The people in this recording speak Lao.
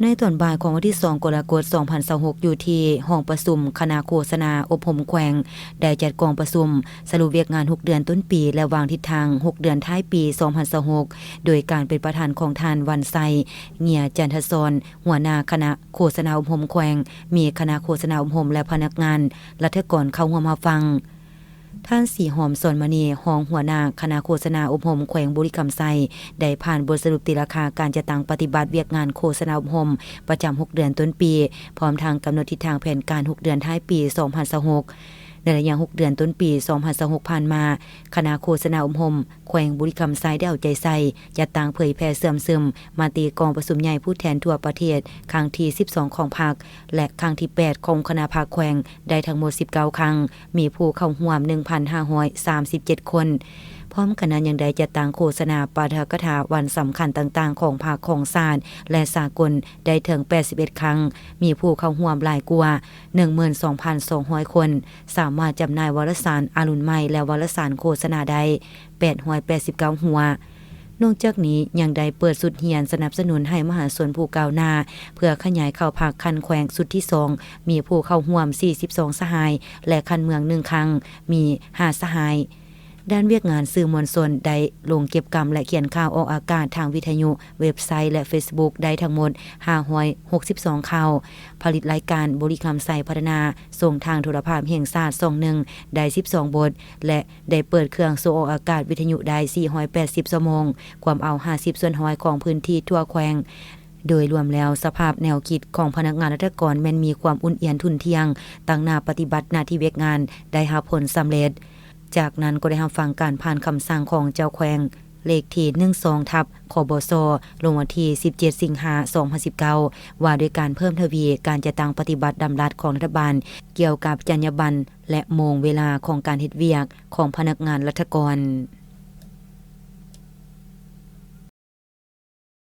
ໃນຕອນບ່າຍຂອງວັນທີສອງ ກໍລະກົດ ສອງພັນຊາວຫົກ ຢູ່ທີ່ຫ້ອງປະຊຸມຄະນະໂຄສະນາອົບຮົມແຂວງ ໄດ້ຈັດກອງປະຊຸມສະຫຼຸບວຽກງານຫົກເດືອນຕົ້ນປີ ແລະ ວາງທິດທາງຫົກເດືອນທ້າຍປີ ສອງພັນຊາວຫົກ ໂດຍການເປັນປະທານຂອງທ່ານ ວັນໄຊ ເງຍຈັນທະສອນ ຫົວໜ້າຄະນະໂຄສະນາອົບຮົມແຂວງ, ມີຄະນະໂຄສະນາອົບຮົມ ແລະ ພະນັກງານລັດຖະກອນເຂົ້າຮ່ວມຮັບຟັງ. ທ່ານ ສີຫອມ ສອນມະນີ ຮອງຫົວໜ້າຄະນະໂຄສະນາອົບຮົມແຂວງບໍລິຄຳໄຊ ໄດ້ຜ່ານບົດສະຫຼຸບຕີລາຄາການຈັດຕັ້ງປະຕິບັດວຽກງານໂຄສະນາອົບຮົມປະຈຳຫົກເດືອນຕົ້ນປີ ພ້ອມທັງກຳນົດທິດທາງແຜນການຫົກເດືອນທ້າຍປີ ສອງພັນຊາວຫົກ. ໃນໄລຍະຫົກເດືອນຕົ້ນປີ ສອງພັນຊາວຫົກ ຜ່ານມາ, ຄະນະໂຄສະນາອົບຮົມແຂວງບໍລິຄຳໄຊ ໄດ້ເອົາໃຈໃສ່ຈັດຕັ້ງເຜີຍແຜ່ເຊື່ອມຊຶມມະຕິກອງປະຊຸມໃຫຍ່ຜູ້ແທນທົ່ວປະເທດ ຄັ້ງທີສິບສອງຂອງພັກ ແລະ ຄັ້ງທີແປດຂອງຄະນະພັກແຂວງ ໄດ້ທັງໝົດສິບເກົ້າຄັ້ງ, ມີຜູ້ເຂົ້າຮ່ວມໜຶ່ງພັນຫ້າຮ້ອຍສາມສິບເຈັດຄົນ. ພ້ອມກັນນັ້ນຍັງໄດ້ຈັດຕັ້ງໂຄສະນາປາຖະກະຖາວັນສຳຄັນຕ່າງໆຂອງພັກ, ຂອງຊາດ ແລະ ສາກົນ ໄດ້ເຖິງແປດສິບເອັດຄັ້ງ, ມີຜູ້ເຂົ້າຮ່ວມຫຼາຍກວ່າໜຶ່ງໝື່ນສອງພັນສອງຮ້ອຍຄົນ, ສາມາດຈຳໜ່າຍວາລະສານອາລຸນໃໝ່ ແລະ ວາລະສານໂຄສະນາໄດ້ແປດຮ້ອຍແປດສິບເກົ້າຫົວ. ນອກຈາກນີ້ຍັງໄດ້ເປີດຊຸດຮຽນສະໜັບສະໜູນໃຫ້ມະຫາຊົນຜູ້ກ້າວໜ້າ ເພື່ອຂະຫຍາຍເຂົ້າພັກຂັ້ນແຂວງຊຸດທີສອງ, ມີຜູ້ເຂົ້າຮ່ວມສີ່ສິບສອງສະຫາຍ ແລະ ຂັ້ນເມືອງໜຶ່ງຄັ້ງ, ມີຫ້າສະຫາຍ. ດ້ານວຽກງານສື່ມວນຊົນໄດ້ລົງເກັບກຳ ແລະ ຂຽນຂ່າວອອກອາກາດທາງວິທະຍຸ, ເວັບໄຊ ແລະ ເຟສບຸກ ໄດ້ທັງໝົດຫ້າຮ້ອຍຫົກສິບສອງຂ່າວ, ຜະລິດລາຍການບໍລິຄຳໄຊພັດທະນາ ສົ່ງທາງໂທລະພາບແຫ່ງຊາດຊ່ອງໜຶ່ງໄດ້ສິບສອງບົດ ແລະ ໄດ້ເປີດເຄື່ອງໂຊອອກອາກາດວິທະຍຸໄດ້ສີ່ຮ້ອຍແປດສິບຊົ່ວໂມງ, ກວມເອົາຫ້າສິບສ່ວນຮ້ອຍຂອງພື້ນທີ່ທົ່ວແຂວງ. ໂດຍລວມແລ້ວ, ສະພາບແນວຄິດຂອງພະນັກງານລັດຖະກອນແມ່ນມີຄວາມອຸ່ນອຽນທຸ່ນທ່ຽງ, ຕັ້ງໜ້າປະຕິບັດໜ້າທີ່ວຽກງານໄດ້ຮັບຜົນສຳເລັດ. ຈາກນັ້ນກໍໄດ້ຮັບຟັງການຜ່ານຄຳສັ່ງຂອງເຈົ້າແຂວງ ເລກທີໜຶ່ງສອງ ທັບ ຄບສ ລົງວັນທີສິບເຈັດ ສິງຫາ ສອງພັນສິບເກົ້າ ວ່າດ້ວຍການເພີ່ມທະວີການຈັດຕັ້ງປະຕິບັດດຳລັດຂອງລັດຖະບານ ກ່ຽວກັບຈັນຍາບັນ ແລະ ໂມງເວລາຂອງການເຮັດວຽກຂອງພະນັກງານລັດຖະກອນ.